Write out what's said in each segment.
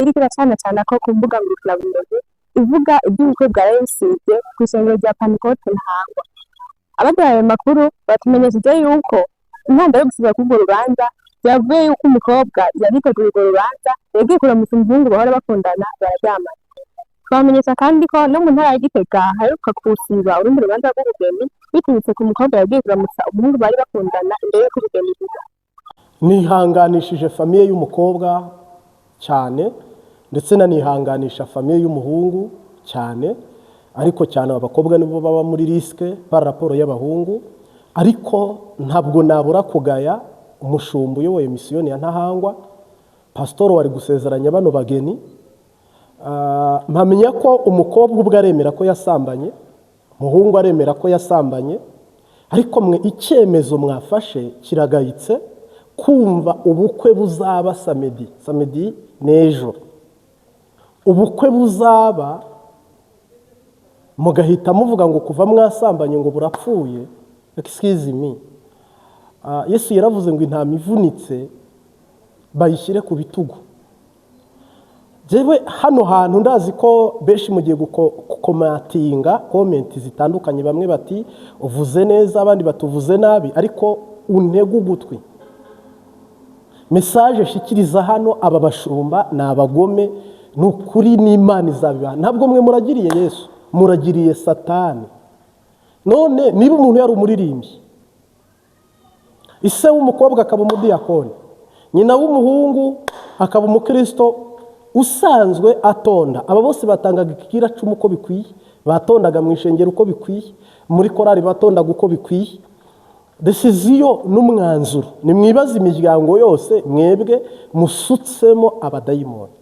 Iriko iracanacanako ku mbuga ngurukanabumenyi ivuga ivy'ubukwe bwaraye busivye kw'ishengero rya Pantekote Ntahangwa. Abaduhaye ayo makuru batumenyesheje yuko intandaro yo gusiba kw'urwo rubanza vyavuye yuko umukobwa yariteguye urwo rubanza yagiye kuramutsa umuhungu bahora bakundana, bararyamana. Twabamenyesha kandi ko no mu ntara ya Gitega haheruka gusiba urundi rubanza rw'ubugeni biturutse ku mukobwa yagiye kuramutsa umuhungu bari bakundana imbere yuko ubugeni buba. Nihanganishije famille y'umukobwa cyane, ndetse nanihanganisha famille y'umuhungu cyane, ariko cyane abakobwa nibo baba muri risque par rapport y'abahungu. Ariko ntabwo nabura kugaya umushumba uyoboye misiyoni ya Ntahangwa, pasitoro wari gusezeranya bano bageni. Mpamenya ko umukobwa ubwo aremera ko yasambanye, umuhungu aremera ko yasambanye, ariko mwe icyemezo mwafashe kiragayitse. Kumva ubukwe buzaba samedi, samedi n'ejo ubukwe buzaba, mugahita muvuga ngo kuva mwasambanye ngo burapfuye. Excuse me. Yesu yaravuze ngo intama ivunitse bayishyire ku bitugu. Jewe hano hantu ndazi ko benshi mugiye gukomatinga comment zitandukanye, bamwe bati uvuze neza, abandi batuvuze nabi, ariko untege ugutwi. Message shikiriza hano, aba bashumba ni abagome, ni ukuri n'Imana izabibaha. Ntabwo mwe muragiriye Yesu, muragiriye Satani. None niba umuntu yari umuririmbyi, ise w'umukobwa akaba umudiyakoni, nyina w'umuhungu akaba umukristo usanzwe atonda, aba bose batangaga ikiracumu uko bikwiye, batondaga mu ishengero uko bikwiye, muri korari batondaga uko bikwiye. Décision n'umwanzuro, nimwibaze imiryango yose mwebwe musutsemo abadayimoni.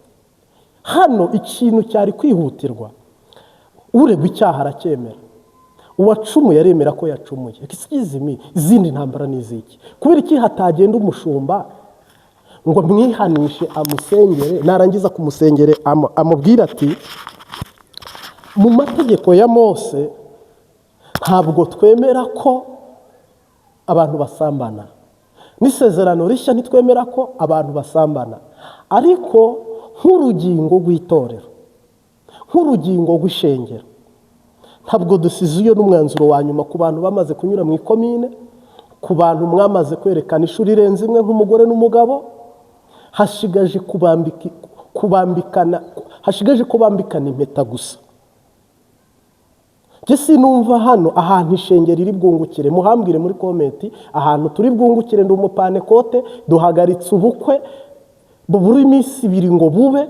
Hano ikintu cyari kwihutirwa, uregwa icyaha aracyemera, uwacumuye aremera ko yacumuye. Excuse me, izindi ntambara ni iziki? Kubera iki hatagenda umushumba ngo amwihanishe, amusengere, narangiza kumusengere amubwire ati mu mategeko ya Mose ntabwo twemera ko abantu basambana, n'isezerano rishya ntitwemera ko abantu basambana, ariko nk'urugingo rw'itorero, nk'urugingo rw'ishengero, ntabwo dusize iyo n'umwanzuro wa nyuma ku bantu bamaze kunyura mu ikomine, ku bantu mwamaze kwerekana ishuri irenze imwe nk'umugore n'umugabo, hashigaje kubambikana, hashigaje kubambikana impeta gusa. Njye sinumva hano ahantu ishengero iri bwungukire. Muhambwire muri comment ahantu turi bwungukire. Ndi umupanekote, duhagaritse ubukwe bubura iminsi 2 ngo bube.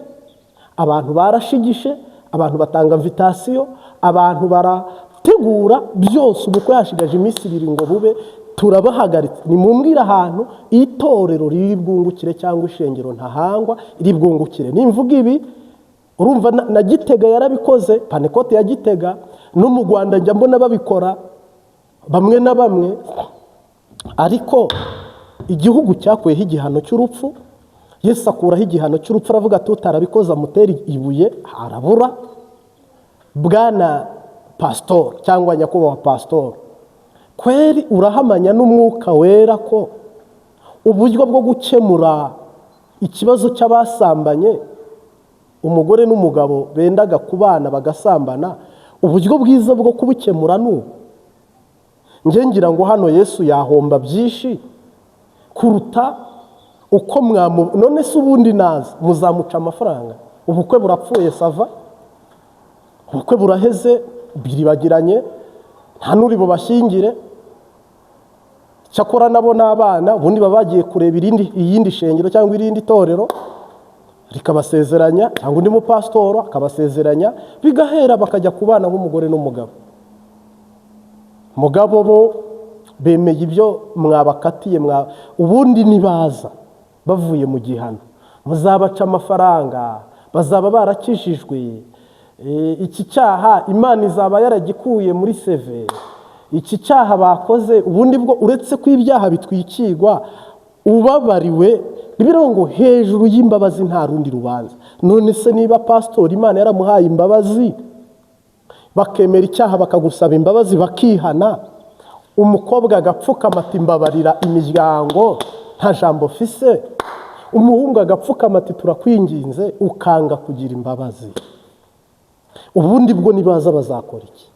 Abantu barashigishe, abantu batanga invitation, abantu barategura byose, ubukwe hashigaje iminsi 2 ngo bube, turabahagaritse. Nimumbwire ahantu itorero riri bwungukire cyangwa ishengero Ntahangwa riri bwungukire. Nimvuga ibi, urumva na Gitega yarabikoze, Panekote ya Gitega, no mu Rwanda njya mbona babikora bamwe na bamwe. Ariko igihugu cyakuyeho igihano cy'urupfu, Yesu akuraho igihano cy'urupfu, aravuga ati utarabikoze amutere ibuye, arabura. Bwana pasitori cyangwa nyakubahwa pasitori, kweri urahamanya n'Umwuka Wera ko uburyo bwo gukemura ikibazo cy'abasambanye, umugore n'umugabo bendaga kubana bagasambana, uburyo bwiza bwo kubikemura ni ubu? Njye ngira ngo hano Yesu yahomba byinshi kuruta uko mwamu. None se ubundi naza muzamuca amafaranga? Ubukwe burapfuye, ça va, ubukwe buraheze, biribagiranye, nta n'uri bubashyingire. Cyakora nabo n'abana ubundi baba bagiye kureba iyindi shengero cyangwa irindi torero rikabasezeranya, cyangwa undi mupasitoro akabasezeranya, bigahera, bakajya kubana nk'umugore n'umugabo. Mugabo bo bemeye ibyo mwabakatiye ubundi nibaza bavuye mu gihano muzabaca amafaranga, bazaba barakijijwe. Iki cyaha Imana izaba yaragikuye muri CV. Iki cyaha bakoze, ubundi bwo uretse ko ibyaha bitwikirwa ubabariwe, bibiliya ngo hejuru y'imbabazi nta rundi rubanza. None se niba pasitori Imana yaramuhaye imbabazi, bakemera icyaha, bakagusaba imbabazi, bakihana, umukobwa agapfukama ati mbabarira imiryango, nta jambo fise. Umuhungu agapfukama ati turakwinginze, ukanga kugira imbabazi. Ubundi bwo nibaza bazakora iki?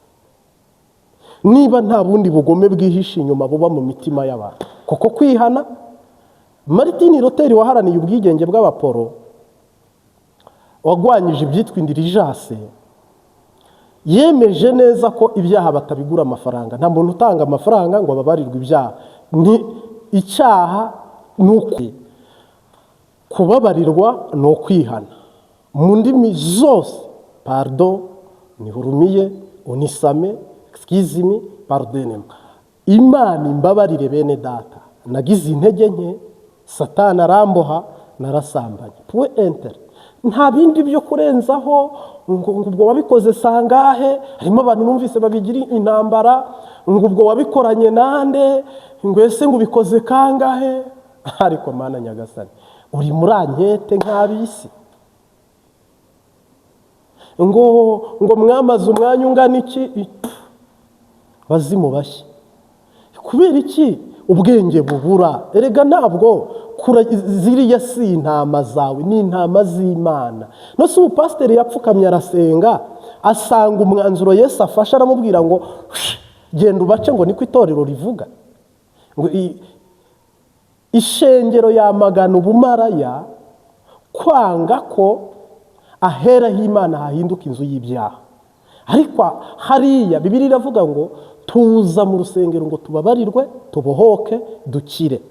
Niba nta bundi bugome bwihishe inyuma buba mu mitima y'abantu. Kuko kwihana, Martin Luther waharaniye ubwigenge bw'abaporo, wagwanyije ibyitwa indirijase, yemeje neza ko ibyaha batabigura amafaranga. Nta muntu utanga amafaranga ngo ababarirwe ibyaha. Ni icyaha, ni uku kubabarirwa, ni ukwihana. Mu ndimi zose, pardon, nihurumie, unisamehe, excuse me, pardonnez. Imana imbabarire bene data, nagize intege nke, Satani aramboha, narasambanye. Point enter. Nta bindi byo kurenzaho ngo ubwo wabikoze sangahe. Harimo abantu numvise babigira intambara, ngo ubwo wabikoranye nande, ngo ese ngo ubikoze kangahe? Ariko Mana nyagasani, uri muri enquête nk'ab'isi? Ngo mwamaze umwanya ungana iki? Bazimu bashya. Kubera iki ubwenge bubura? Erega ntabwo ziriya si intama zawe, ni intama z'Imana. No si ubu pasiteri yapfukamye arasenga, asanga umwanzuro Yesu afashe, aramubwira ngo genda ubace, ngo niko itorero rivuga. Ngo ishengero yamagana ubumaraya, kwanga ko aheraho Imana hahinduka inzu y'ibyaha. Ariko hariya Bibiliya iravuga ngo tuza mu rusengero ngo tubabarirwe, tubohoke, dukire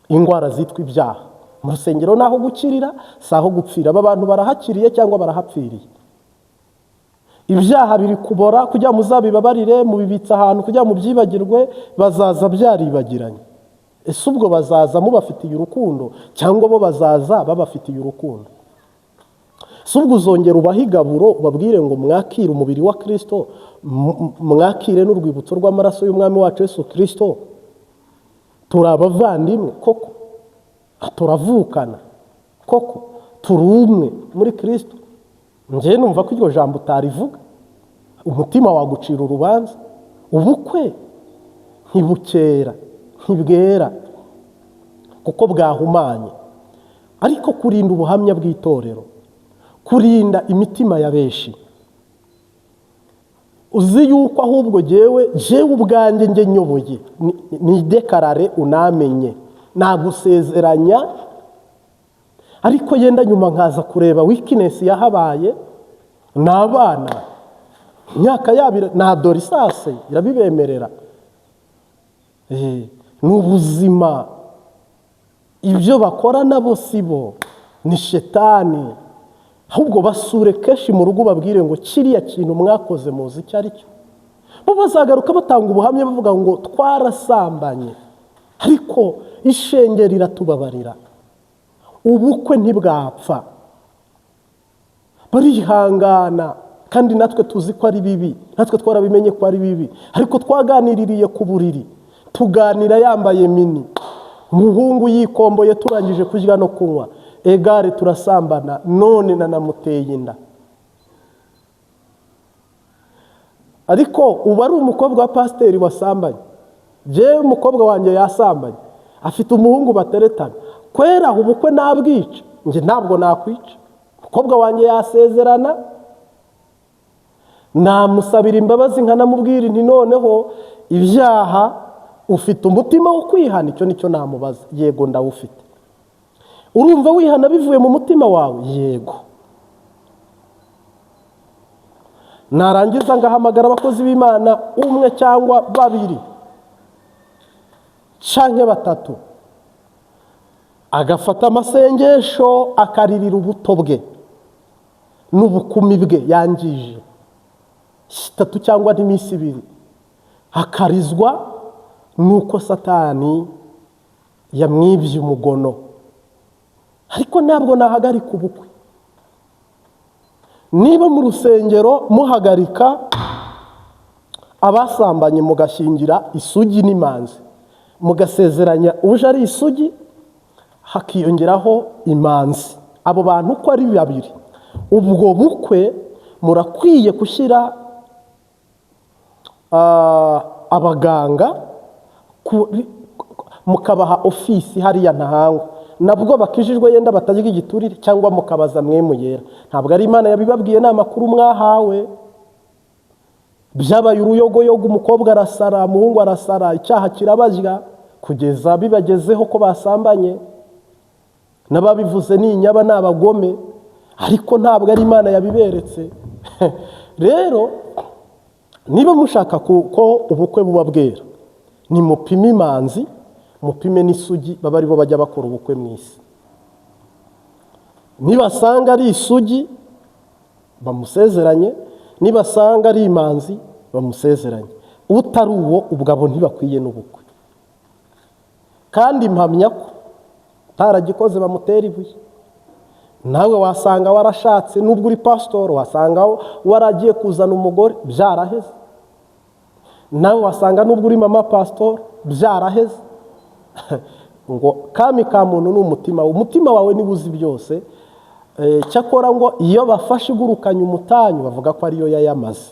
indwara zitwa ibyaha. Mu rusengero ni aho gukirira, si aho gupfira. Aba bantu barahakiriye cyangwa barahapfiriye. Ibyaha biri kubora, kugira ngo muzabibabarire, mubibitse ahantu kugira ngo mubyibagirwe, bazaza byaribagiranye. Ese ubwo bazaza mubafitiye urukundo, cyangwa bo bazaza babafitiye urukundo? Si ubwo uzongera ubahe igaburo, ubabwire ngo mwakire umubiri wa Kirisito, mwakire n'urwibutso rw'amaraso y'Umwami wacu Yesu Kirisito. Turi abavandimwe koko, turavukana koko, turi umwe muri Kirisito. Njyewe numva ko iryo jambo utarivuga, umutima wagucira urubanza. Ubukwe ntibukera, ntibwera, kuko bwahumanye. Ariko kurinda ubuhamya bw'itorero, kurinda imitima ya benshi, uzi yuko ahubwo jyewe ubwanjye njye nyoboye ni déclaré, unamenye nagusezeranya, ariko yenda nyuma nkaza kureba weakness yahabaye. Ni abana, imyaka yabo ni adolescence, irabibemerera. Ni ubuzima, ibyo bakora nabo si bo, ni shetani. Ahubwo basure kenshi mu rugo, babwire ngo kiriya kintu mwakoze muzi icyo ari cyo. Bo bazagaruka batanga ubuhamya bavuga ngo twarasambanye, ariko ishengero iratubabarira, ubukwe ntibwapfa. Barihangana, kandi natwe tuzi ko ari bibi, natwe twarabimenye ko ari bibi, ariko twaganiririye ku buriri, tuganira yambaye mini, umuhungu yikomboye, turangije kurya no kunywa egare, turasambana, none nanamuteye inda. Ariko ubu ari umukobwa wa pasiteri wasambanye, njyewe umukobwa wanjye yasambanye, afite umuhungu bateretana, kwera ubukwe nabwica? Njye ntabwo nakwica. Umukobwa wanjye yasezerana, namusabira imbabazi, nkanamubwira nti noneho ibyaha, ufite umutima wo kwihana? Icyo nicyo namubaza. Yego, ndawufite. Urumva wihana bivuye mu mutima wawe? Yego. Narangiza ngahamagara abakozi b'Imana umwe cyangwa babiri canke batatu, agafata amasengesho, akaririra ubuto bwe n'ubukumi bwe yangije 3 cyangwa n'iminsi 2, akarizwa nuko Satani yamwibye umugono. Ariko ntabwo nahagarika ubukwe. Niba mu rusengero muhagarika abasambanye, mugashyingira isugi n'imanzi, mugasezeranya uje ari isugi hakiyongeraho imanzi, abo bantu uko ari babiri, ubwo bukwe murakwiye gushyira abaganga, mukabaha ofisi hariya Ntahangwa. Nabwo bakijijwe, yenda batarya igiturire, cyangwa mukabaza mwe muyera. Ntabwo ari Imana yabibabwiye, ni amakuru mwahawe. Byabaye uruyogoyogo, umukobwa arasara, umuhungu arasara, icyaha kirabajya kugeza bibagezeho ko basambanye. N'ababivuze ni inyaba, ni abagome, ariko ntabwo ari Imana yabiberetse. Rero niba mushaka ko ubukwe buba bwera, nimupime imanzi, mupime n'isugi, baba aribo bajya bakora ubukwe mu isi. Nibasanga ari isugi, bamusezeranye; nibasanga ari imanzi, bamusezeranye. Utari uwo, ubwo abo ntibakwiye n'ubukwe. Kandi mpamya ko utaragikoze bamutera ibuye. Nawe wasanga warashatse, nubwo uri pasitoro, wasanga waragiye kuzana umugore byaraheze. Nawe wasanga nubwo uri mama pasitoro byaraheze. Ngo kami ka muntu ni umutima we, umutima wawe niba uzi byose. Cyakora ngo iyo bafashe igurukanye umutanyu, bavuga ko ariyo yayamaze.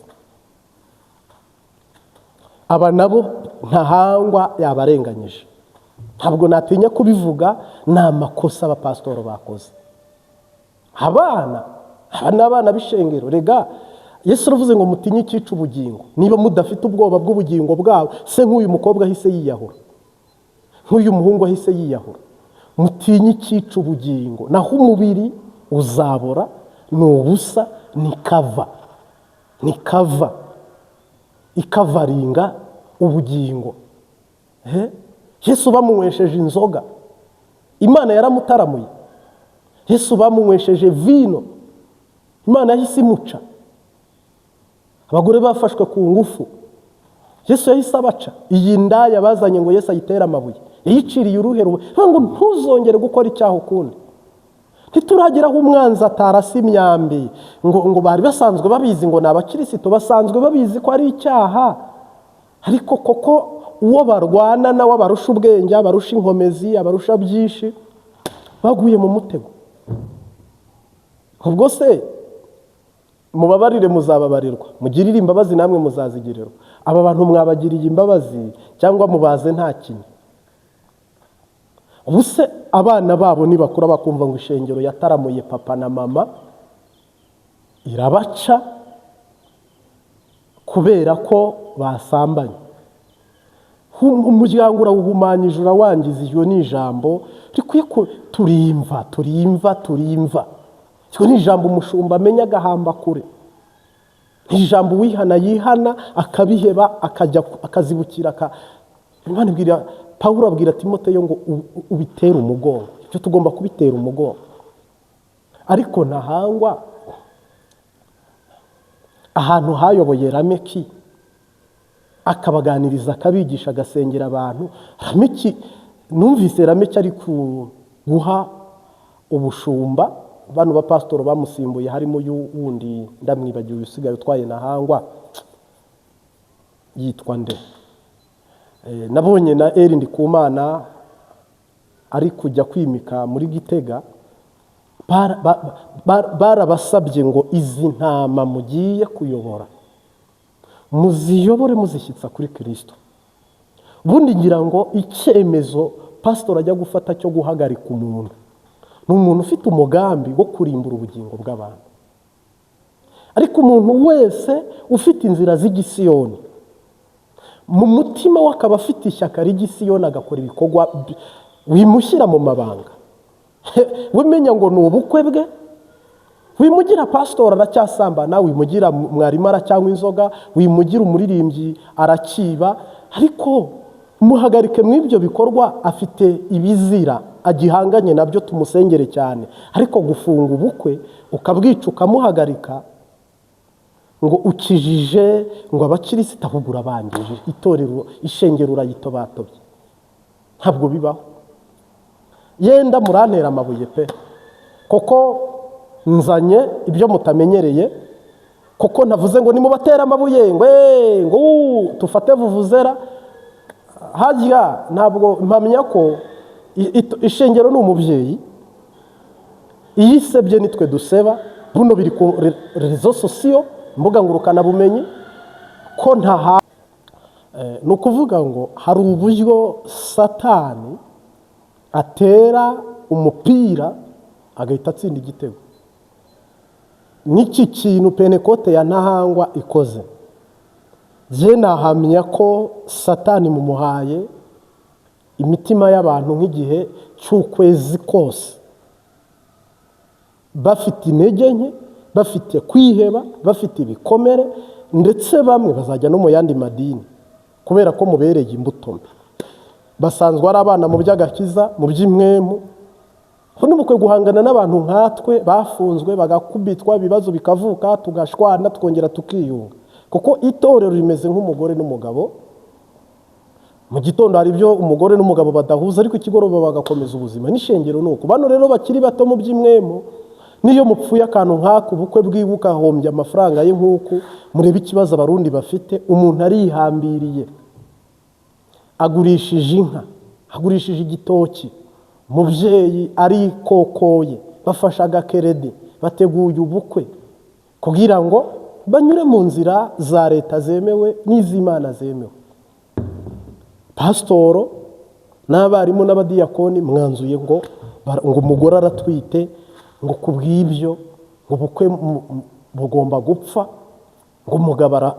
Aba nabo Ntahangwa yabarenganyije, ntabwo natinya kubivuga, ni amakosa abapasitoro bakoze. Abana aba ni abana b'ishengero. Rega Yesu aravuze ngo mutinye icyica ubugingo. Niba mudafite ubwoba bw'ubugingo bwawe se, nk'uyu mukobwa ahise yiyahura, nk'uyu muhungu ahise yiyahura, mutinye icyica ubugingo, naho umubiri uzabora, ni ubusa, ni cover, ni cover ikavaringa ubugingo. Yesu bamunywesheje inzoga, Imana yaramutaramuye. Yesu bamunywesheje vino, Imana yahise imuca. Abagore bafashwe ku ngufu, Yesu yahise abaca. Iyi ndaya bazanye ngo Yesu ayitere amabuye, yayiciriye uruhe ngo ntuzongere gukora icyaha ukundi. Ntituragera aho umwanzi atarasa imyambi ngo bari basanzwe babizi ngo ni abakirisito, basanzwe babizi ko ari icyaha, ariko koko uwo barwana nawe abarusha ubwenge, abarusha inkomezi, abarusha byinshi, baguye mu mutego. Ubwo se mubabarire muzababarirwa, mugirire imbabazi namwe muzazigirirwa. Aba bantu mwabagiriye imbabazi cyangwa mubaze nta kinya? Ubu se abana babo nibakura bakumva ngo ishengero yataramuye papa na mama irabaca kubera ko basambanye, umuryango urawuhumanyije, urawangiza. Iryo ni ijambo rikwiye turimva, turimva, turimva. Iryo ni ijambo umushumba amenya agahamba kure, ni ijambo uwihana yihana akabiheba, akajya akazibukira. Imana ibwira Pawulo, abwira Timoteyo ngo ubitere umugongo. Ibyo tugomba kubitera umugongo. Ariko Ntahangwa, ahantu hayoboye Rameki, akabaganiriza, akabigisha, agasengera abantu, Rameki, numvise Rameki ari guha ubushumba bano bapasitoro bamusimbuye, harimo uyu wundi ndamwibagiwe usigaye utwaye Ntahangwa, yitwa nde? Nabonye na Eri Ndikumana ari kujya kwimika muri Gitega, barabasabye ngo izi ntama mugiye kuyobora muziyobore muzishyitsa kuri Kirisito. Ubundi ngira ngo icyemezo pasitori ajya gufata cyo guhagarika umuntu, ni umuntu ufite umugambi wo kurimbura ubugingo bw'abantu. Ariko umuntu wese ufite inzira z'igisiyoni mu mutima we, akaba afite ishyaka ry'igisiyoni, agakora ibikorwa, wimushyira mu mabanga, wimenya ngo ni ubukwe bwe. Wimugira pasitori aracyasambana, wimugira mwarimu aracyanywa inzoga, wimugira umuririmbyi arakiba, ariko muhagarike mu ibyo bikorwa. Afite ibizira agihanganye nabyo, tumusengere cyane. Ariko gufunga ubukwe, ukabwica, ukamuhagarika ngo ukijije ngo abakirisita, ahubwo urabangije itorero, ishengero urayitobatobye. Ntabwo bibaho. Yenda murantera amabuye pe, kuko nzanye ibyo mutamenyereye, kuko ntavuze ngo nimubatere amabuye ngo "Eh, ngo uu, tufate vuvuzera." Hajya ntabwo mpamya ko ishengero ni umubyeyi, iyo isebye nitwe duseba. Buno biri ku réseaux sociaux, imbuga ngurukanabumenyi, ko ntaha. Ni ukuvuga ngo hari uburyo Satani atera. umupira agahita atsinda igitego. N'iki kintu Pentekote ya Ntahangwa ikoze, jye nahamya ko Satani mumuhaye imitima y'abantu nk'igihe cy'ukwezi kose, bafite intege nke, bafite kwiheba, bafite ibikomere, ndetse bamwe bazajya no mu yandi madini kubera ko mubereye imbuto mbi. Basanzwe ari abana mu by'agakiza, mu by'impwemu. Ho nimukwiye guhangana n'abantu nkatwe bafunzwe, bagakubitwa, ibibazo bikavuka, tugashwana, tukongera tukiyunga, kuko itorero rimeze nk'umugore n'umugabo. Mu gitondo hari ibyo umugore n'umugabo badahuza, ariko ikigoroba bagakomeza ubuzima. N'ishengero ni uko. Bano rero bakiri bato mu by'impwemu, niyo mupfuye akantu nk'ako, ubukwe bwiwe ukahombya amafaranga ye nk'uku, murebe ikibazo Abarundi bafite. Umuntu arihambiriye, agurishije inka, agurishije igitoki, umubyeyi arikokoye, bafashe agakeredi, bateguye ubukwe kugira ngo banyure mu nzira za leta zemewe n'iz'Imana zemewe. Pasitoro n'abarimu n'abadiyakoni mwanzuye ngo umugore aratwite, ngo ku bw'ibyo ngo ubukwe bugomba gupfa, ngo umugabo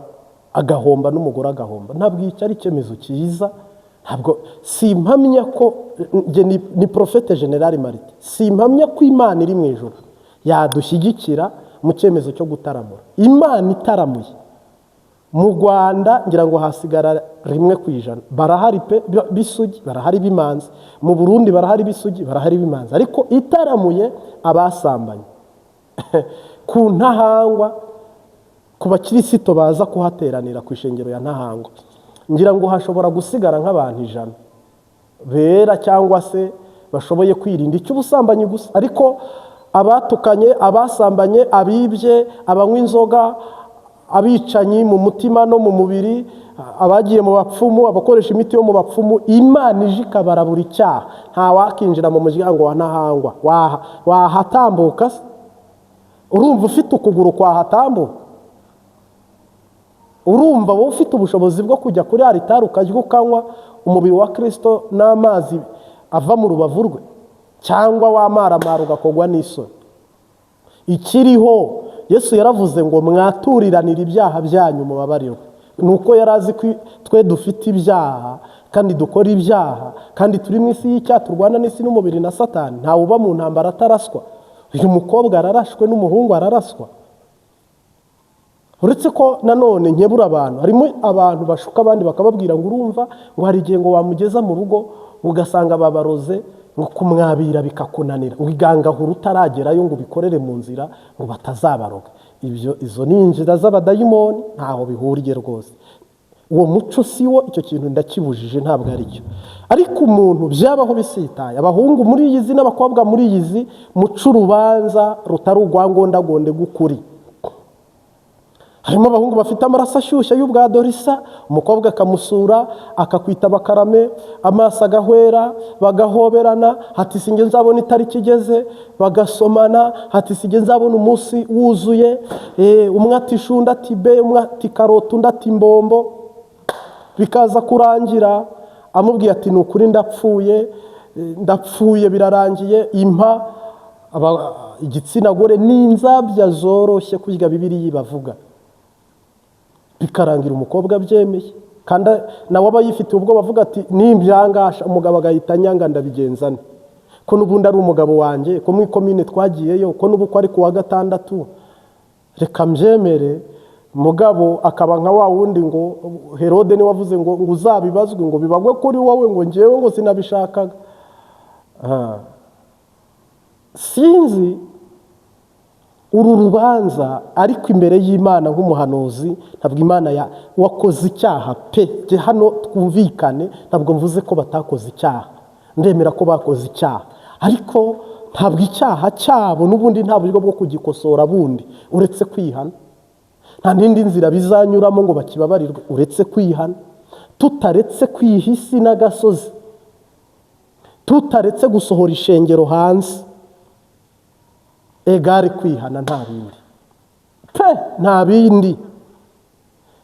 agahomba n'umugore agahomba. Ntabwo iki ari icyemezo cyiza. Ntabwo simpamya ko njye ni Prophète Général Martin, simpamya ko Imana iri mu ijuru yadushyigikira mu cyemezo cyo gutaramura. Imana itaramuye mu Rwanda, ngira ngo hasigara 1%. Barahari pe b'isugi, barahari b'imanzi. Mu Burundi barahari b'isugi, barahari b'imanzi. Ariko itaramuye abasambanye ku Ntahangwa, ku bakirisito baza kuhateranira ku ishengero ya Ntahangwa, ngira ngo hashobora gusigara nk'abantu 100 bera cyangwa se bashoboye kwirinda icy'ubusambanyi gusa. Ariko abatukanye, abasambanye, abibye, abanywa inzoga, abicanyi mu mutima no mu mubiri, abagiye mu bapfumu, abakoresha imiti yo mu bapfumu, Imana ije ikabara buri cyaha, nta wakinjira mu muryango wa Ntahangwa. Wahatambuka se? Urumva ufite ukuguru kwahatambuka? Urumva wowe ufite ubushobozi bwo kujya kuri aritari ukarya, ukanywa umubiri wa Kirisito n'amazi ava mu rubavu rwe, cyangwa wamaramara ugakogwa n'isoni? Ikiriho, Yesu yaravuze ngo mwaturiranire ibyaha byanyu mubabarirwe. Ni uko yari azi ko twe dufite ibyaha kandi dukora ibyaha, kandi turi mu isi y'icyaha, turwana n'isi n'umubiri na Satani. Ntawe uba mu ntambara ataraswa. Uyu mukobwa ararashwe n'umuhungu araraswa. Uretse ko nanone nkebura abantu, harimo abantu bashuka abandi bakababwira ngo urumva ngo hari igihe ngo wamugeza mu rugo ugasanga babaroze, ngo kumwabira bikakunanira, ngo igangahura utaragerayo, ngo ubikorere mu nzira ngo batazabaroga. Ibyo izo ni inzira z'abadayimoni, ntaho bihuriye rwose. Uwo muco si wo, icyo kintu ndakibujije, ntabwo ari cyo. Ariko umuntu byabaho bisitaye, abahungu muri iyi zi n'abakobwa muri iyi zi, muca urubanza rutari urwangondagonde rw'ukuri. Harimo abahungu bafite amaraso ashyushye y'ubwa dorisa, umukobwa akamusura akakwita bakarame, amaso agahwera, bagahoberana, hati sinjye nzabona itariki igeze, bagasomana, hati sinjye nzabona umunsi wuzuye, umwe ati shu, undi ati be, umwe ati karoti, undi ati mbombo. Bikaza kurangira amubwiye ati ni ukuri ndapfuye, ndapfuye, birarangiye, impa. Igitsina gore ni inzabya zoroshye kurya Bibiliya bavuga. Bikarangira umukobwa abyemeye, kandi nawe aba yifitiye ubwoba, avuga ati nimbyangasha umugabo agahita anyanga, ndabigenza nte, ko n'ubundi ari umugabo wanjye, ko mu ikomine twagiyeyo, ko n'ubukwe ari ku wa gatandatu, reka mbyemere. Mugabo akaba nka wa wundi ngo Herode niwe wavuze ngo uzabibazwe, ngo bibagwe kuri wowe, ngo ngewe ngo sinabishakaga. Sinzi uru rubanza, ariko imbere y'Imana nk'umuhanuzi, ntabwo Imana ya wakoze icyaha pe. Jye hano twumvikane, ntabwo mvuze ko batakoze icyaha, ndemera ko bakoze icyaha, ariko ntabwo icyaha cyabo n'ubundi nta buryo bwo kugikosora bundi uretse kwihana. Nta n'indi nzira bizanyuramo ngo bakibabarirwe uretse kwihana. Tutaretse kwiha isi n'agasozi, tutaretse gusohora ishengero hanze, egare kwihana, nta bindi pe, nta bindi.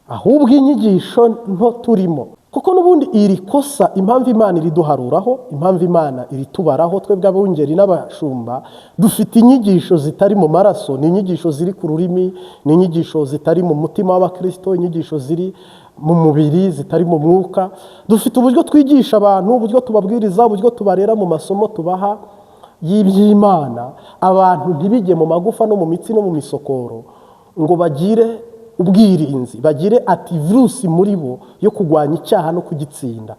Ahubwo inyigisho nto turimo Kuko n'ubundi iri kosa, impamvu Imana iriduharuraho, impamvu Imana iritubaraho, twebwe abungeri n'abashumba dufite inyigisho zitari mu maraso, ni inyigisho ziri ku rurimi, ni inyigisho zitari mu mutima w'abakristo, inyigisho ziri mu mubiri zitari mu mwuka. Dufite uburyo twigisha abantu, uburyo tubabwiriza, uburyo tubarera mu masomo tubaha y'iby'Imana, abantu ntibijye mu magufa no mu mitsi no mu misokoro ngo bagire ubwirinzi, bagire antivirus muri bo yo kurwanya icyaha no kugitsinda,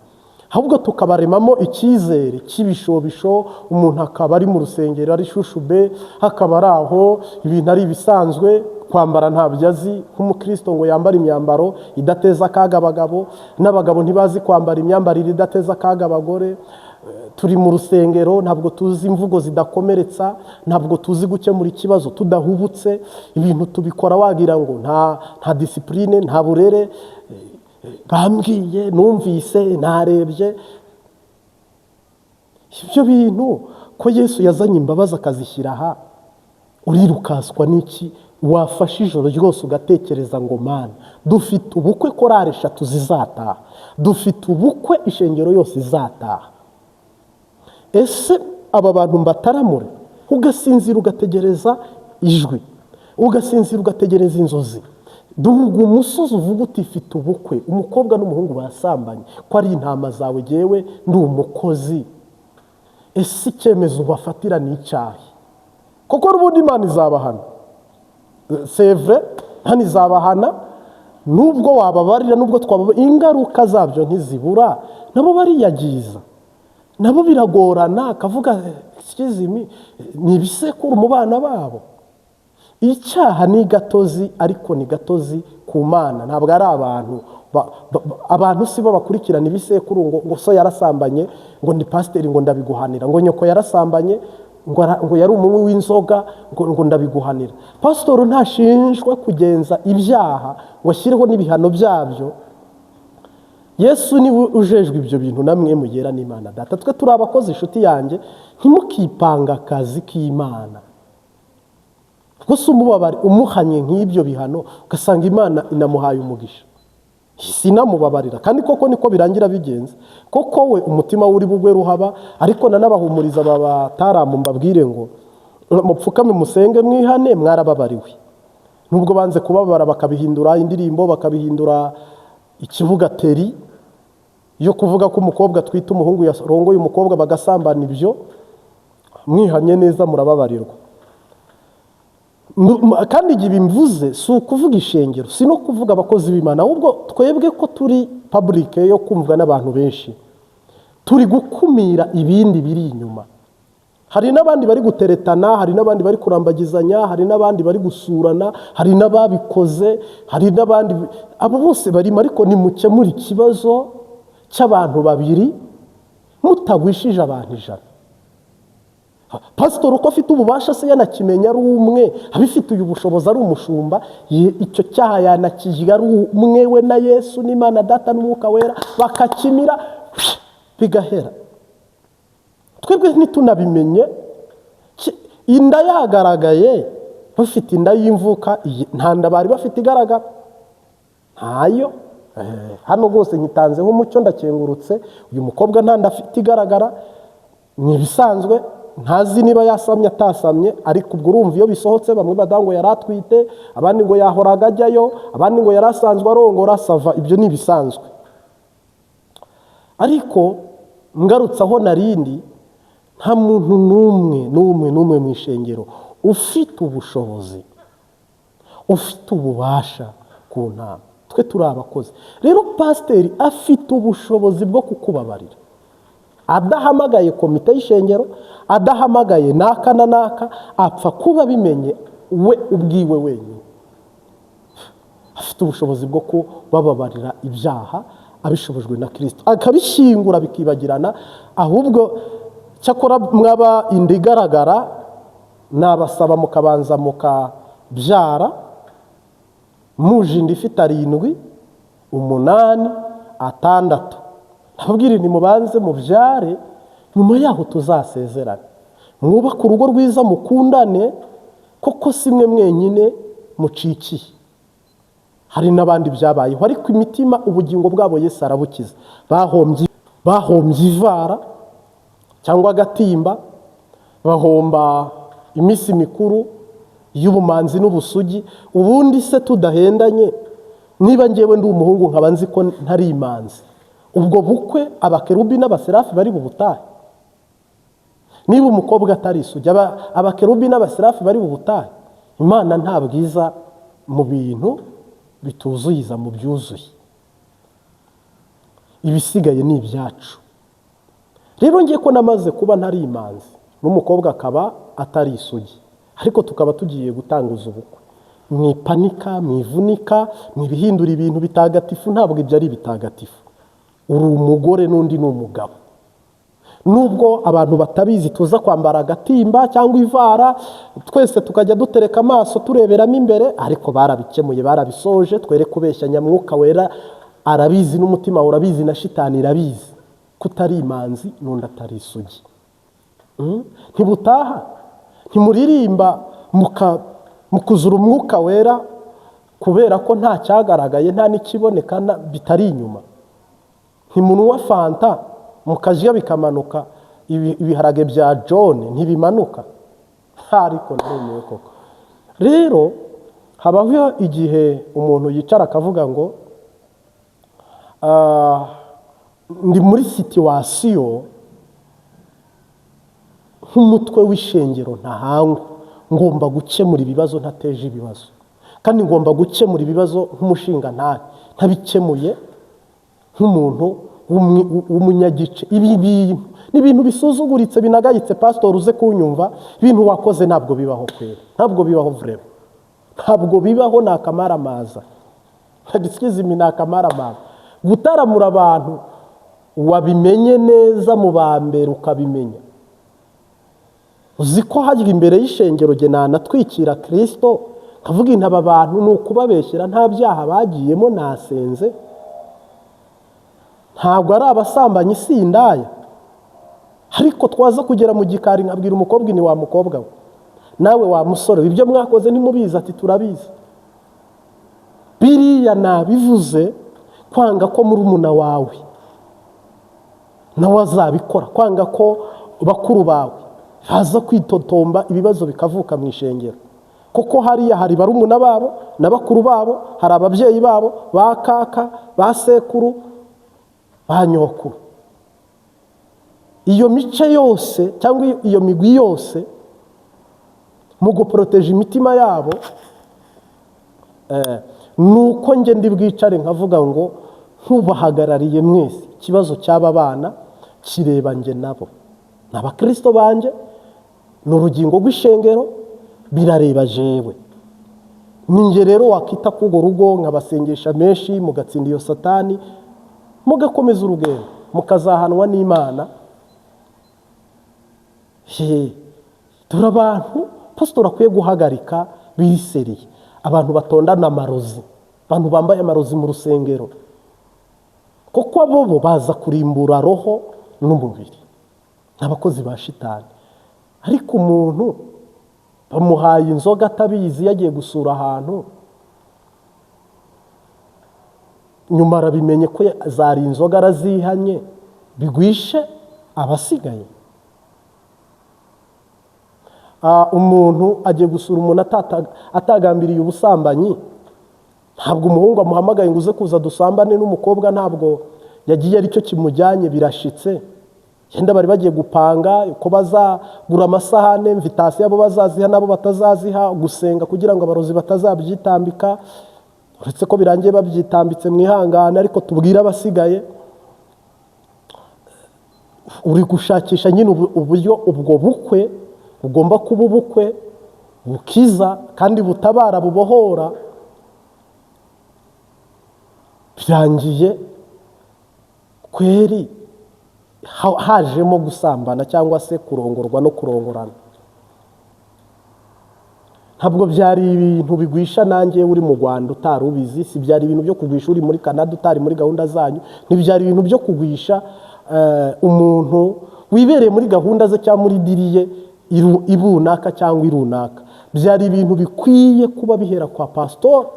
ahubwo tukabaremamo icyizere cy'ibishobisho. Umuntu akaba ari mu rusengero ari shushube, hakaba ari aho ibintu ari ibisanzwe, kwambara ntabyo azi nk'umukristo ngo yambare imyambaro idateza akaga abagabo, n'abagabo ntibazi kwambara imyambarire idateza akaga abagore. Turi mu rusengero ntabwo tuzi imvugo zidakomeretsa, ntabwo tuzi gukemura ikibazo tudahubutse, ibintu tubikora wagira ngo nta discipline, nta burere. Bambwiye, numvise, narebye ibyo bintu ko Yesu yazanye imbabazi akazishyira aha, urirukaswa n'iki? Wafashe ijoro ryose ugatekereza ngo: "Mana, dufite ubukwe, korari eshatu zizataha, dufite ubukwe, ishengero yose izataha, ese aba bantu mbataramure?" Ugasinzira ugategereza ijwi, ugasinzira ugategereza inzozi. Duhuga umusozi uvuga uti: "Ifite ubukwe, umukobwa n'umuhungu basambanye, ko ari intama zawe, jyewe ndi umukozi, ese icyemezo ubafatira ni icyahe?" Kuko n'ubundi Imana izabahana, sevure hano izabahana. Nubwo wababarira, nubwo twababa, ingaruka zabyo ntizibura. Nabo bariyagiza, nabo biragorana, akavuga excuse me, ni ibisekuru mu bana babo. Icyaha ni gatozi, ariko ni gatozi ku Mana, ntabwo ari abantu. Abantu si bo bakurikirana ibisekuru ngo so yarasambanye, ngo ni pasiteri, ngo ndabiguhanira, ngo nyoko yarasambanye, ngo yari umunywi w'inzoga, ngo ndabiguhanira. Pasitori ntashinjwa kugenza ibyaha ngo ashyireho n'ibihano byabyo. Yesu niwe ujejwe ibyo bintu, namwe mugera n'Imana Data. Twe turi abakozi, inshuti yanjye, ntimukipanga akazi k'Imana. Gusa umubabare umuhanye nk'ibyo bihano, ugasanga Imana inamuhaye umugisha, sinamubabarira. Kandi koko niko birangira bigenze, koko we umutima we uri bugwe ruhaba. Ariko nanabahumuriza aba bataramu, mbabwire ngo mupfukame musenge mwihane, mwarababariwe. Nubwo banze kubabara bakabihindura indirimbo, bakabihindura ikibuga teri yo kuvuga ko umukobwa atwite umuhungu yarongoye umukobwa bagasambana, ibyo mwihanye neza murababarirwa. Kandi igihe bimvuze si ukuvuga ishengero, si no kuvuga abakozi b'Imana, ahubwo twebwe ko turi public yo kumvwa n'abantu benshi, turi gukumira ibindi biri inyuma. Hari n'abandi bari guteretana, hari n'abandi bari kurambagizanya, hari n'abandi bari gusurana, hari n'ababikoze, hari n'abandi, abo bose barimo. Ariko nimukemura ikibazo cy'abantu babiri mutagwishije abantu 100. Pasitori uko afite ububasha se, yanakimenya ari umwe abifitiye ubushobozi, ari umushumba, icyo cyaha yanakijya ari umwe, we na Yesu n'Imana Data n'Umwuka Wera, bakakimira bigahera, twebwe ntitunabimenye. Inda yagaragaye, bafite inda y'imvuka, nta nda bari bafite igaragara, ntayo. Hano rwose nyitanzeho umucyo, ndakengurutse. Uyu mukobwa nta nda afite igaragara, ni ibisanzwe. Ntazi niba yasamye atasamye, ariko ubwo urumva iyo bisohotse, bamwe badaha ngo yari atwite, abandi ngo yahoraga ajyayo, abandi ngo yari asanzwe arongora. Ça va, ibyo ni ibisanzwe. Ariko ngarutse aho narindi, nta muntu n'umwe n'umwe n'umwe mu ishengero ufite ubushobozi, ufite ububasha ku ntama. Twe turi abakozi. Rero pasiteri afite ubushobozi bwo kukubabarira adahamagaye komite y'ishengero, adahamagaye n'aka na n'aka, apfa kuba abimenye we ubwiwe wenyine. Afite ubushobozi bwo kubababarira ibyaha abishobojwe na Kirisito, akabishyingura bikibagirana. Ahubwo cyakora mwaba inda igaragara, nabasaba mukabanza mukabyara, muje inda ifite 7, 8, 6, nababwire ntimubanze mubyare, nyuma yaho tuzasezerane, mwubake urugo rwiza, mukundane, koko si mwe mwenyine mucikiye. Hari n'abandi byabayeho, ariko imitima, ubugingo bwabo Yesu arabukiza. Bahombye ivara cyangwa agatimba, bahomba iminsi mikuru y'ubumanzi n'ubusugi. Ubundi se tudahendanye, niba ngewe ndi umuhungu nkaba nzi ko ntari imanzi, ubwo bukwe abakerubi n'abaserafi bari bubutahe? Niba umukobwa atari isugi, abakerubi n'abaserafi bari bubutahe? Imana nta bwiza mu bintu bituzuyiza mu byuzuye, ibisigaye ni ibyacu. Rero ngiye ko namaze kuba ntari imanzi n'umukobwa akaba atari isugi, ariko tukaba tugiye gutanguza ubukwe, mwipanika, mwivunika, mwibihindura ibintu bitagatifu. Ntabwo ibyo ari bitagatifu. Uri umugore n'undi ni umugabo. Nubwo abantu batabizi, tuza kwambara agatimba cyangwa ivara, twese tukajya dutereka amaso tureberamo imbere, ariko barabikemuye, barabisoje. Twere kubeshya. Nyamwuka Wera arabizi, n'umutima urabizi, na shitani irabizi ko utari imanzi n'undi atari isugi. Ntibutaha, ntimuririmba mukuzura Umwuka Wera, kubera ko nta cyagaragaye, nta n'ikiboneka bitari inyuma. Ntimunywa fanta mukajya bikamanuka, ibiharage bya John ntibimanuka. Ariko narumiwe koko. Rero habaho igihe umuntu yicara akavuga ngo ndi muri situation nk'umutwe w'ishengero ntahangwa, ngomba gukemura ibibazo ntateje ibibazo, kandi ngomba gukemura ibibazo nk'umushinga ntabikemuye nk'umuntu w'umunyagice. Ibi bintu ni ibintu bisuzuguritse, binagayitse. Pasitori, uze kunyumva, ibintu wakoze ntabwo bibaho kwera, ntabwo bibaho vraiment, ntabwo bibaho. Ni akamaramaza, excuse me, ni akamaramaza gutaramura abantu wabimenye neza mu ba mbere, ukabimenya uzi ko hajya imbere y'ishengero. Jye nanatwikira Kirisito nkavuga intaba abantu ni ukubabeshyera, nta byaha bagiyemo, nasenze, ntabwo ari abasambanyi, si indaya. Ariko twaza kugera mu gikari nkabwira umukobwa, ni wa mukobwa we, nawe wa musore we, ibyo mwakoze ntimubizi? Ati turabizi. Biriya nabivuze kwanga ko murumuna wawe nawe azabikora, kwanga ko bakuru bawe baza kwitotomba, ibibazo bikavuka mu ishengero, kuko hariya hari barumuna babo na bakuru babo, hari ababyeyi babo, ba kaka, ba sekuru, ba nyokuru. Iyo mice yose cyangwa iyo migwi yose, mu guporoteja imitima yabo, ni uko njye ndi bwicare nkavuga ngo ntubahagarariye mwese. Ikibazo cy'aba bana kireba njye nabo, ni abakirisito banjye, ni urugingo rw'ishengero, birareba jewe. Ni njye rero wakita k'urwo rugo, nkabasengesha menshi, mugatsinda iyo satani, mugakomeza urugendo, mukazahanwa n'Imana. He, dore abantu pasitori akwiye guhagarika biseriye: abantu batondana amarozi, abantu bambaye amarozi mu rusengero, kuko abo bo baza kurimbura roho n'umubiri, ni abakozi ba shitani. Ariko umuntu bamuhaye inzoga atabizi, yagiye gusura ahantu, nyuma arabimenye ko zari inzoga, arazihanye, bigwishe abasigaye. Umuntu agiye gusura umuntu atagambiriye ubusambanyi, ntabwo umuhungu amuhamagaye ngo uze kuza dusambane n'umukobwa, ntabwo yagiye aricyo kimujyanye, birashitse. Yenda bari bagiye gupanga uko bazagura amasahane, invitation abo bazaziha n'abo batazaziha, gusenga kugira ngo abarozi batazabyitambika. Uretse ko birangiye babyitambitse, mwihangane, ariko tubwire abasigaye. Uri gushakisha nyine uburyo ubwo bukwe bugomba kuba ubukwe bukiza kandi butabara, bubohora. Birangiye kweri hajemo gusambana cyangwa se kurongorwa no kurongorana. Ntabwo byari ibintu bigwisha nanjye uri mu Rwanda utari ubizi, si byari ibintu byo kugwisha uri muri Canada utari muri gahunda zanyu, ntibyari ibintu byo kugwisha umuntu wibereye muri gahunda ze cyangwa muri diri ye ibunaka cyangwa irunaka. Byari ibintu bikwiye kuba bihera kwa pasitori.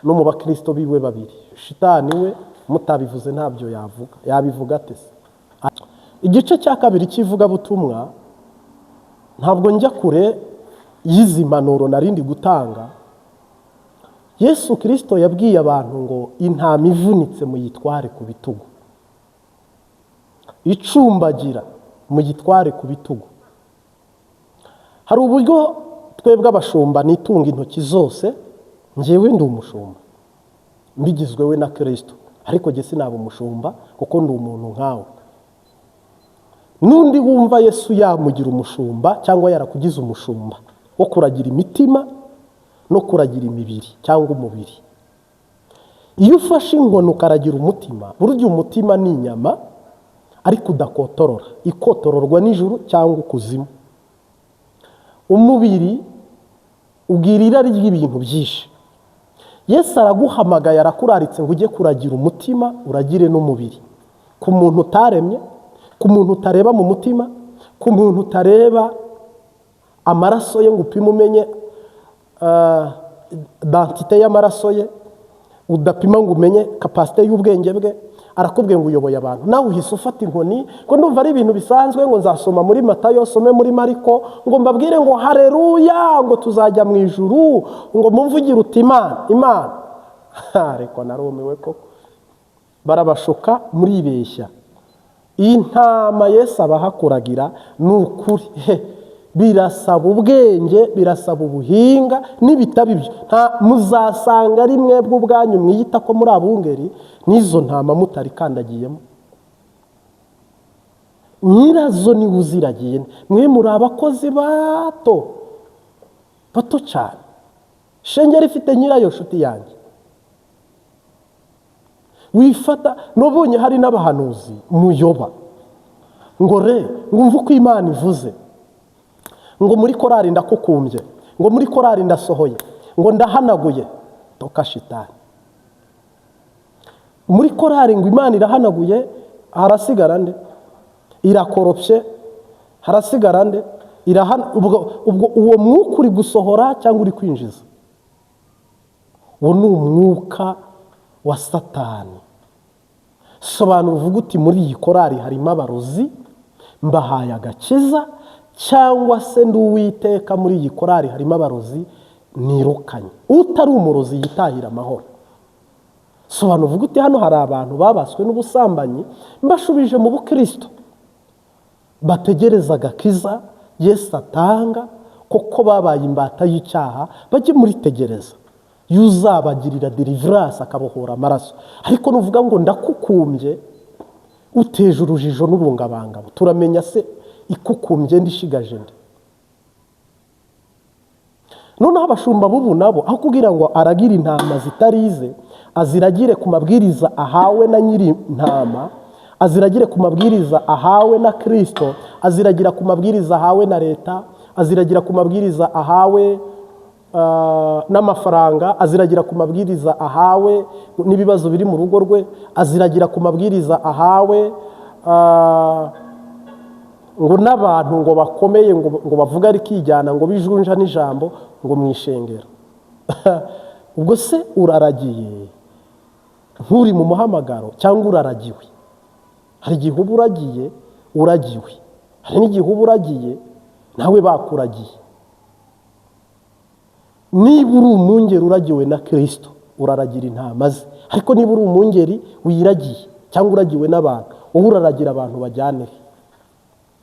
No mu bakirisito biwe babiri, shitani we mutabivuze ntabyo yavuga, yabivuga ate se? Igice cya kabiri cy'ivugabutumwa, ntabwo njya kure y'izi mpanuro narindi gutanga. Yesu Kirisito yabwiye abantu ngo intama ivunitse muyitware ku bitugu, icumbagira muyitware ku bitugu. Hari uburyo twebwe abashumba nitunga intoki zose. Njyewe ndi umushumba mbigizwe we na Kirisito, ariko jye sinaba umushumba kuko ndi umuntu nkawe. N'undi wumva Yesu yamugira umushumba cyangwa yarakugize umushumba wo kuragira imitima no kuragira imibiri cyangwa umubiri. Iyo ufashe inkoni ukaragira umutima, burya umutima ni inyama ariko udakotorora, ikotororwa n'ijuru cyangwa ukuzimu. Umubiri ubwira irari ry'ibintu byinshi. Yesu araguhamagaye, arakuraritse ngo ujye kuragira umutima, uragire n'umubiri. Ku muntu utaremye, ku muntu utareba mu mutima, ku muntu utareba amaraso ye ngo upime umenye densité y'amaraso ye, udapima ngo umenye capacité y'ubwenge bwe, arakubwiye ngo uyoboye abantu, nawe uhise ufata inkoni ngo ndumva ari ibintu bisanzwe, ngo nzasoma muri Matayo, some muri Mariko, ngo mbabwire ngo hareruya, ngo tuzajya mu ijuru, ngo mumvugire uti Imana, Imana. Ariko narumiwe koko, barabashuka, muribeshya. Intama Yesu abaha kuragira, ni ukuri birasaba ubwenge, birasaba ubuhinga. N'ibitaba ibyo, nta muzasanga ari mwebwe ubwanyu mwiyita ko muri abungeri n'izo ntama mutarikandagiyemo. Nyirazo niwe uziragiye, mwe muri abakozi bato bato cyane. Shengeri ifite nyirayo, nshuti yanjye. Wifata nubonye hari n'abahanuzi muyoba ngo re ngo umve uko Imana ivuze, ngo muri korari ndakukumbye, ngo muri korari ndasohoye, ngo ndahanaguye. Toka shitani! Muri korari ngo Imana irahanaguye, harasigara nde? Irakoropye, harasigara nde? Ubwo uwo mwuka uri gusohora cyangwa uri kwinjiza? Uwo ni umwuka wa Satani. Sobanura uvuga uti muri iyi korari harimo abarozi, mbahaye agakiza, cyangwa se ndi Uwiteka, muri iyi korari harimo abarozi nirukanye. Utari umurozi yitahira amahoro. Sobanura uvuga uti hano hari abantu babaswe n'ubusambanyi, mbashubije mu bukristo, bategereza agakiza Yesu atanga, kuko babaye imbata y'icyaha, bajye muri tegereza yuzabagirira deliverance, akabohora amaraso. Ariko nuvuga ngo ndakukumbye, uteje urujijo n'urungabangabo. Turamenya se ikukumbye ndishigaje nde? Noneho abashumba b'ubu nabo, aho kugira ngo aragire intama zitarize, aziragire ku mabwiriza ahawe na nyiri intama, aziragire ku mabwiriza ahawe na Kirisito, aziragira ku mabwiriza ahawe na leta, aziragira ku mabwiriza ahawe n'amafaranga, aziragira ku mabwiriza ahawe n'ibibazo biri mu rugo rwe, aziragira ku mabwiriza ahawe ngo n'abantu ngo bakomeye, ngo bavuga rikijyana, ngo bijunja n'ijambo, ngo mu ishengero. Ubwo se uraragiye nk'uri mu muhamagaro cyangwa uraragiwe? Hari igihe uba uragiye uragiwe, hari n'igihe uba uragiye nawe bakuragiye. Niba uri umwungeri uragiwe na Kirisito, uraragira intama ze. Ariko niba uri umwungeri wiragiye cyangwa uragiwe n'abantu, wowe uraragira abantu bajyane he?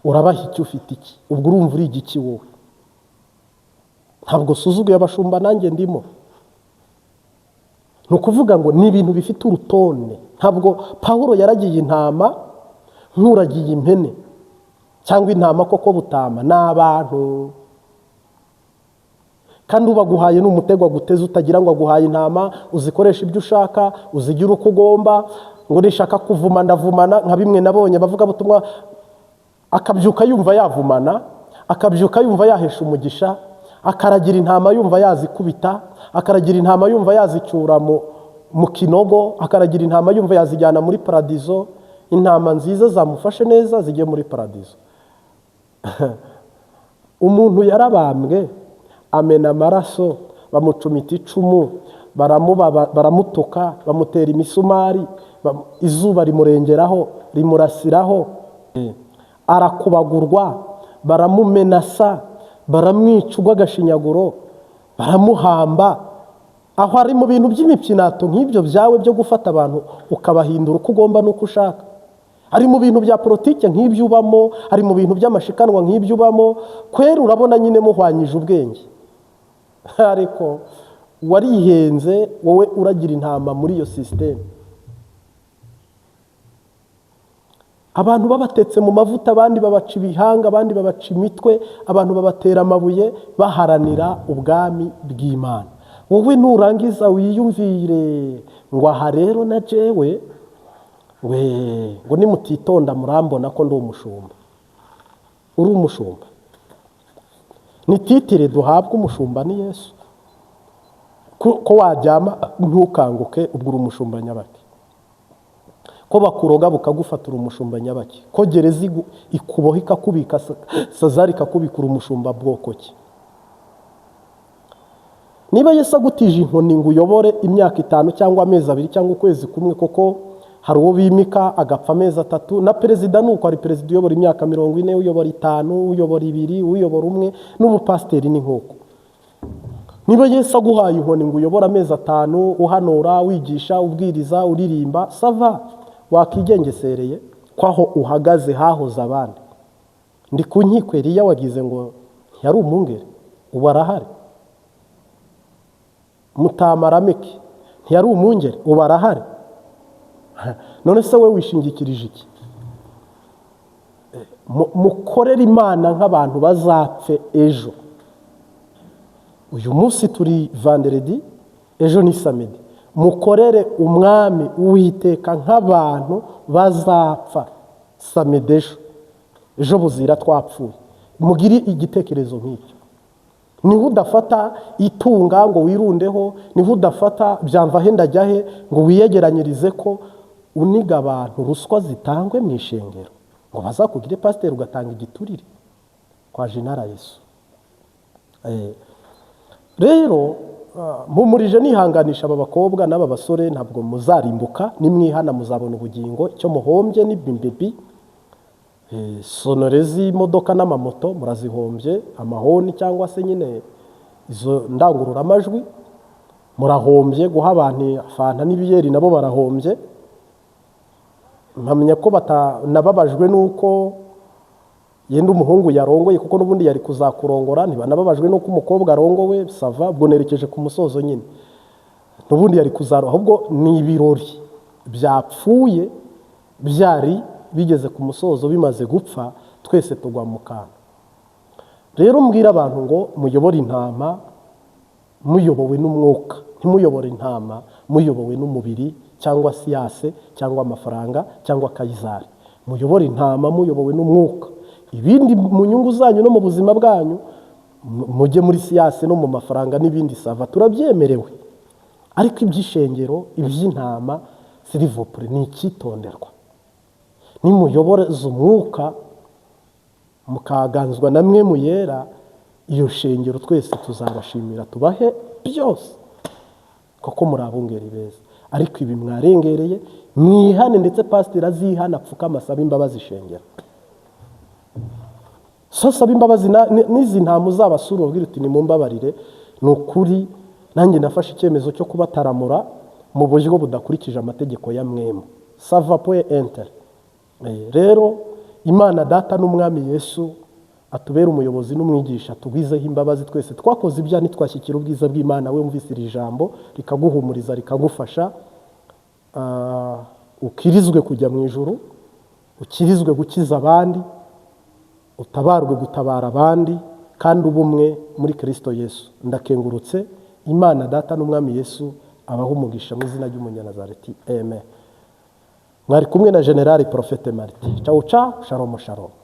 Urabaha icyo ufite iki? Ubwo urumva uri igiki wowe? Ntabwo suzuguye abashumba, nanjye ndimo. Ni ukuvuga ngo ni ibintu bifite urutonde. Ntabwo Pawulo yaragiye intama nk'uragiye impene cyangwa intama koko butama ni abantu. Kandi ubaguhaye ni umutego aguteze, utagira ngo aguhaye intama uzikoresha ibyo ushaka, uzigira uko ugomba, ngo nishaka kuvuma ndavumana, nka bimwe nabonye abavugabutumwa, akabyuka yumva yavumana, akabyuka yumva yahesha umugisha, akaragira intama yumva yazikubita, akaragira intama yumva yazicyura mu kinogo, akaragira intama yumva yazijyana muri paradizo. Intama nziza zamufashe neza zigiye muri paradizo. Umuntu yarabambwe, amena amaraso, bamucumita icumu. Baramutuka, bamutera imisumari, izuba rimurengeraho, rimurasiraho, arakubagurwa, baramumenasa, baramwica urw'agashinyaguro, baramuhamba. Aho ari mu bintu by'imipyinato nk'ibyo byawe byo gufata abantu ukabahindura uko ugomba n'uko ushaka. Ari mu bintu bya politike nk'ibyo ubamo, ari mu bintu by'amashikanwa nk'ibyo ubamo. Kwera urabona nyine muhwanyije ubwenge, ariko warihenze wowe uragira intama muri iyo sisiteme. Abantu babatetse mu mavuta, abandi babaca ibihanga, abandi babaca imitwe, abantu babatera amabuye, baharanira ubwami bw'Imana. Wowe nurangiza wiyumvire ngo aha rero na jewe we ngo nimutitonda murambona ko ndi umushumba. Uri umushumba ni titire duhabwa, umushumba ni Yesu. Ko waryama ntukanguke, ubwo uri umushumba nyabaki. Ko bakuroga bukagufatura, umushumba nyabaki. Ko gereza ikuboha ikakubika, sazari ikakubikura, umushumba bwoko ki? Niba Yesu agutije inkoni ngo uyobore imyaka 5 cyangwa amezi 2 cyangwa ukwezi kumwe, kuko hari uwo bimika agapfa amezi 3, na perezida nuko hari perezida uyobora imyaka 40, uyobora 5, uyobora 2, uyobora 1, n'ubupasiteri ni nk'uko. Niba Yesu aguhaye inkoni ngo uyobore amezi 5, uhanura, wigisha, ubwiriza, uririmba, sava wakigengesereye ko aho uhagaze hahoze abandi. Ndi ku nkiko Eliya wagize ngo ntiyari umwungeri, ubu arahari. Mutamaramike ntiyari umwungeri, ubu arahari. None se we wishingikirije iki? Mukorere Imana nk'abantu bazapfe ejo. Uyu munsi turi vanderedi, ejo ni samedi. Mukorere umwami Uwiteka nk'abantu bazapfa samedi ejo, ejo buzira twapfuye. Mugire igitekerezo nk'icyo. Niho udafata itunga ngo wirundeho, niho udafata byamva he ndajya he ngo wiyegeranyirize ko uniga abantu ruswa zitangwe mu ishengero ngo bazakugire pasiteri ugatanga igiturire kwa Jenara Yesu. Rero mpumurije nihanganisha aba bakobwa n'aba basore, ntabwo muzarimbuka, nimwihana muzabona ubugingo. Icyo muhombye ni bimbebi, sonore z'imodoka n'amamoto murazihombye, amahoni cyangwa se nyine izo ndangururamajwi murahombye, guha abantu fanta n'ibiyeri nabo barahombye. Mpamya ko batanababajwe n'uko yenda umuhungu yarongoye, kuko n'ubundi yari kuzakurongora, ntibanababajwe n'uko umukobwa arongowe, sava ubwo nerekeje ku musozo nyine, n'ubundi yari kuzaro, ahubwo ni ibirori byapfuye byari bigeze ku musozo, bimaze gupfa twese tugwa mu kantu. Rero mbwira abantu ngo muyobore intama muyobowe n'umwuka, ntimuyobore intama muyobowe n'umubiri cyangwa siyase cyangwa amafaranga cyangwa kayizari. Muyobore intama muyobowe n'umwuka. Ibindi mu nyungu zanyu no mu buzima bwanyu mujye muri siyase no mu mafaranga n'ibindi, sava turabyemerewe. Ariko iby'ishengero, iby'intama, sirivopure ni icyitonderwa. Nimuyoboreza umwuka mukaganzwa na mwe muyera, iyo shengero twese tuzabashimira tubahe byose, kuko muri abungeri beza. Ariko ibi mwarengereye, mwihane, ndetse pasiteri azihana apfukama asabe imbabazi ishengero. So saba imbabazi n'izi ntama uzabasura ubabwire uti nimumbabarire, ni ukuri nanjye nafashe icyemezo cyo kubataramura mu buryo budakurikije amategeko ya mwemu. Sava poe enter. Rero Imana Data n'Umwami Yesu atubere umuyobozi n'umwigisha, tugwizeho imbabazi twese twakoze ibyaha ntitwashyikira ubwiza bw'Imana. We wumvise iri jambo rikaguhumuriza, rikagufasha, ukirizwe kujya mu ijuru, ukirizwe gukiza abandi, utabarwe gutabara abandi, kandi ubumwe muri Kristo Yesu. Ndakengurutse. Imana Data n'Umwami Yesu abahe umugisha mu izina ry'Umunyanazareti. Amen. Mwari kumwe na General Prophète Martin. Ciao ciao, shalom shalom.